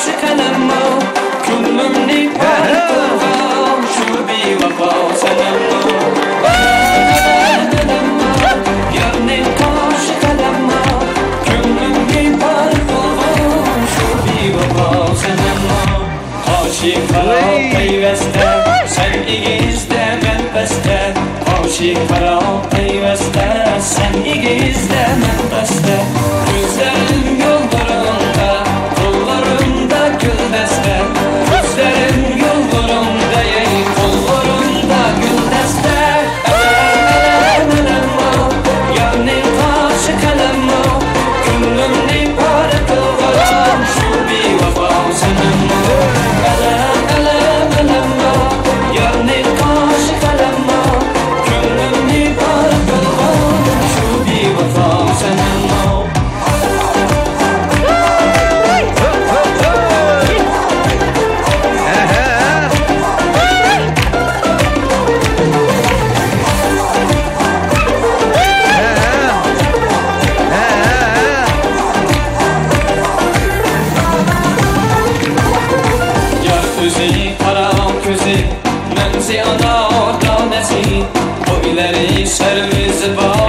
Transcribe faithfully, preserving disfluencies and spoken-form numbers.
قەلەممۇ، كۆڭلۈمنى پارە قىلغان شۇ بىۋاپا سەنەممۇ. يارنى قارشى قەلەممۇ، كۆڭلۈمنى پارە قىلغان شۇ بىۋاپا سەنەممۇ. قارشى قارا پەيۋەستە، سەن ئېگىزدە، مەن پەستە. قارشى قارا پەيۋەستە، سەن ئېگىزدە، مەن پەستە. كۆزلىرىم يوللىرىڭدا، قوللىرىمدا گۈلدەستە. كۆزلىرىم يوللىرىڭدا، ئەي، قوللىرىمدا گۈلدەستە. ئەلەم، ئەلەم، ئەلەممۇ، يارنى قارشى قەلەممۇ، كۆڭلۈمنى پارە قىلغان شۇ بىۋاپا سەنەممۇ. ئەلەم، ئەلەم، ئەلەممۇ، يارنى قارشى قەلەممۇ، كۆڭلۈمنى پارە قىلغان شۇ بىۋاپا سەنەممۇ. يار ئۆزى، قارا كۆزى، مەنزى ئانار دانىسى، بويلىرى سەرۋىزى بار،